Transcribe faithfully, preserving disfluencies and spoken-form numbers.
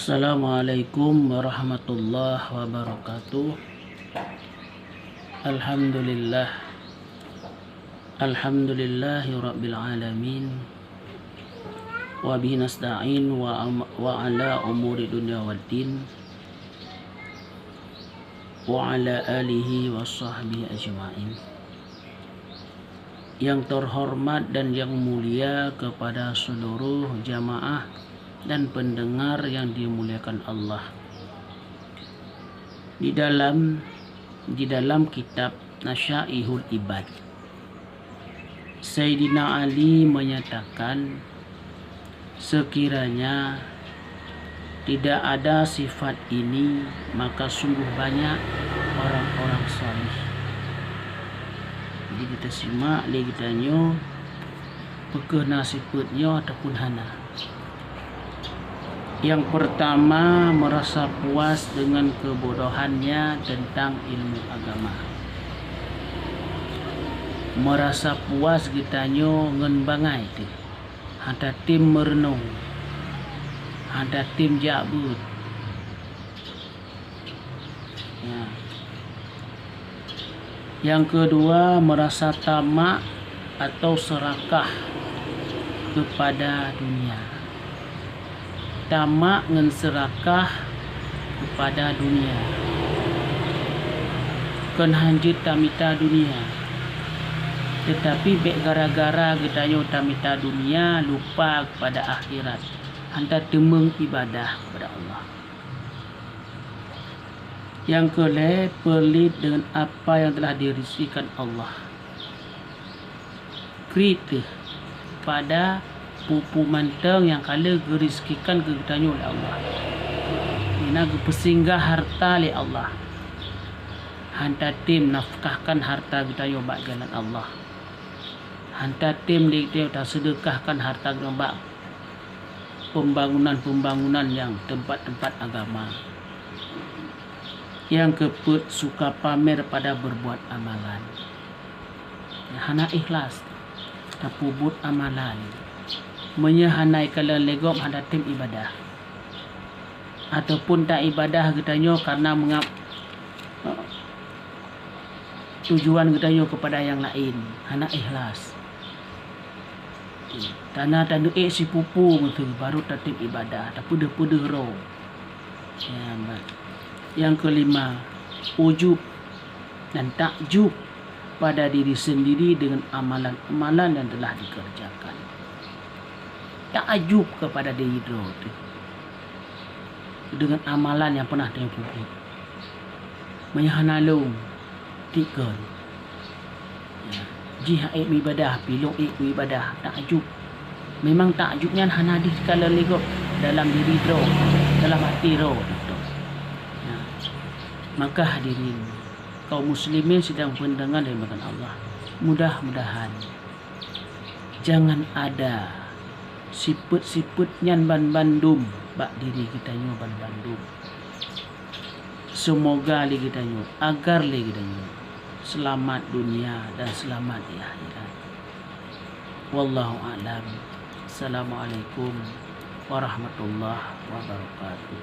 Assalamualaikum warahmatullahi wabarakatuh. Alhamdulillah. Alhamdulillahirabbil alamin. Wa bihi nasta'in wa am-, wa ala umuri dunya waddin. Wa ala alihi wa sahbihi ajma'in. Yang terhormat dan yang mulia kepada seluruh jamaah dan pendengar yang dimuliakan Allah. Di dalam, di dalam kitab Nasyaihul Ibad, Saidina Ali menyatakan, sekiranya tidak ada sifat ini, maka sungguh banyak orang-orang saleh. Jadi, kita simak lé geutanyoe, peu kheueh na sifat nyoe ataupun hana. Yang pertama, merasa puas dengan kebodohannya tentang ilmu agama. Merasa puas geutanyoe ngon bangai teuh, hana tem meureunong, hana tem jak beuet. Ya. Yang kedua, merasa tamak atau serakah kepada dunia. Tamak ngon serakah kepada dunia. Kon hanjeuet tamita dunia, teutapi bék gara-gara geutanyoe tamita dunia lupa kepada akhirat, hana teumeung ibadah kepada Allah. Nyang keu lhée, pelit dengan apa yang telah dirizkikan Allah. Kriet teuh pada peue-peue mantong nyang ka lheueh geuriskikan keu geutanyoe lé Allah. Inan geupeusinggah harta lé Allah. Hana tem nafkahkan harta geutanyoe bak jalan Allah. Hana tem lé geutanyoe taseudeukahkan harta geutanyoe bak pembangunan-pembangunan nyang teumpat-teumpat agama. Nyang keupeuet, suka pamer pada berbuat amalan. Hana ikhlas tapeubuet amalan. Meunyoe hana ikalon lé gob, hana tem ibadah. Ataupun ta ibadah geutanyoe karena meungab-, tujuan geutanyoe keupada nyang laén, hana ikhlas. Tana taneuék sipupu meuteue baru tatem ibadah, tapeudeuh-peudeuh roh. Ya, ba-, nyang keulima, ujub dan takjub pada diri sendiri dengan amalan-amalan yang telah dikerjakan. Takjub kepada diri droe teuh dengan amalan nyang pernah tanyoe peubuet. Meunyoe hana lôn, tiek kon. Ya, jih ék meuibadah, pih lôn ék meuibadah, takjub. Memang takjub nyan hana dikalon lé gob dalam diri droe, dalam até droe. Ya. Maka hadirin, kaum muslimin sidang peudeungoe dirahmati Allah, mudah-mudahan jangan ada sifeuet-sifeuet nyan banbandum bak diri geutanyoe banbandum. Seumoga lé geutanyoe, agar lé geutanyoe seulamat dunia dan seulamat di akhirat. Wallahu a'lam. Assalamualaikum warahmatullahi wabarakatuh.